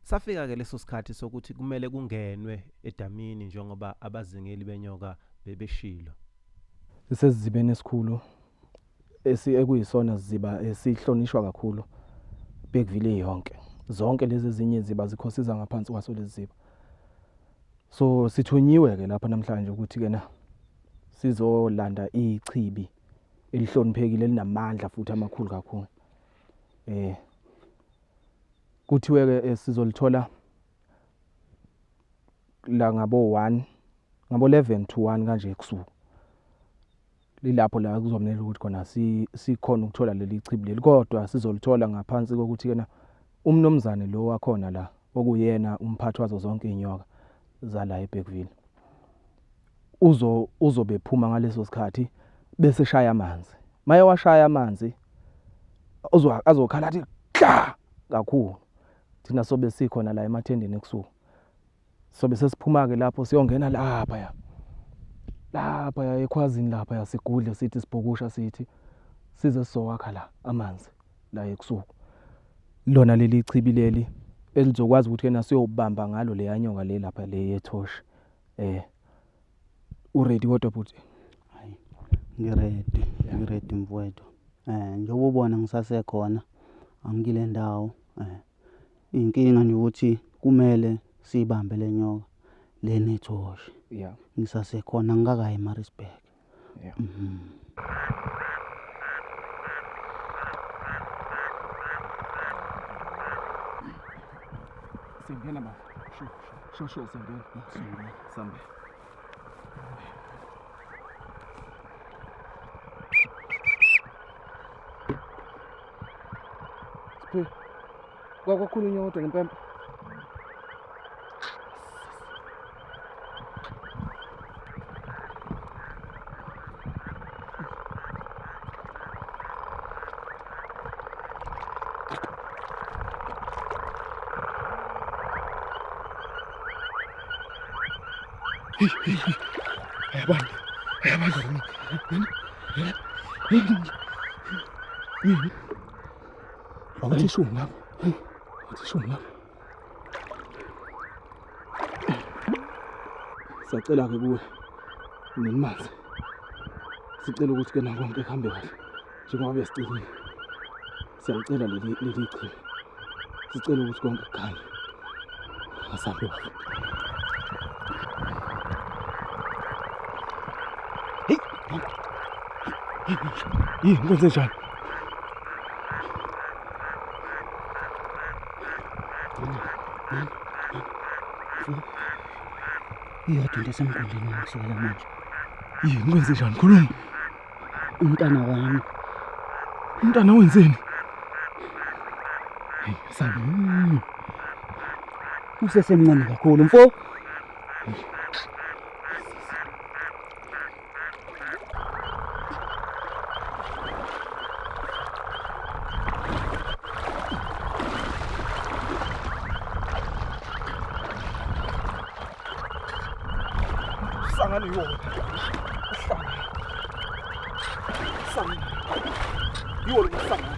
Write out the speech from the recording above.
Safika-ke leso sikhathi sokuthi kumele kungenwe edamini njengoba abazingeli benyoka bebeshilo. Sisesizibeni esikhulu esi ekuyisona siziba esihlonishwa kakhulu Bergville yonke. Zonke lezi ezinye iziba zikhosiza ngaphansi kwaso lezi ziba. So sithunyiwe ke lapha namhlanje ukuthi ke na sizolanda ichibi elihloniphekile elinamandla futhi amakhulu kakhulu. Eh kuthiwe ke eh, sizolithola la ngabo 1 ngabo 11 to 1 kanje ebusuku lilapho la kuzomela ukuthi khona sikhona ukuthola leli chibi leli kodwa sizolithola ngaphansi kokuthi kena umnomzane lo wakhona la okuyena umphathi wazo zonke inyoka zala eBergville uzo uzobe phuma ngaleso sikhathi bese shaya amanzi maye washaya amanzi uzo azokhala athi kla kakhulu thina sobe sikhona la emathendeni ekusuku sobe sesiphuma ke lapho siyongena lapha ya lapha ya ekhwazini lapha ya sigudle sithi sibhukusha sithi size sizowakha la amanzi la ekusuku lona leli chibi leli elizokwazi ukuthi kena siyobamba ngalo leya nyoka le lapha le yethoshi eh uready kodwa bhuti hayi ngiready ngiready mfowethu eh njengoba ubona ngisasekhona angikile ndawo eh inkinga nje ukuthi kumele siyibambe le nyoka le nethoshi yeah ngisasekhona ngikakayi eMaritzburg yeah mhm singena baba sho sho sho singena singena sambe Siphe kwakwakhulunywa kodwa ngempempe Ayabanda. Ayabanda. Wakuthi shumi lapho. Wakuthi shumi lapho. Siyacela ke kuwe nenimanzi. Sicela ukuthi ke nakonke kuhambe kahle njengoba besicelile. Siyacela leli leli chibi. Sicela ukuthi konke kukhanye. Asambe baba. Hey. Yini kwenze njani? Iyodwa into esemqondweni wami kusukela manje. Yini kwenze njani? Khuluma. Umntana wami. Umntana wenzeni? Hey, sabe. Usesemncane kakhulu mfo. Sangane yiwona. Uhlangana. Sangane. Yiwo lo msangano.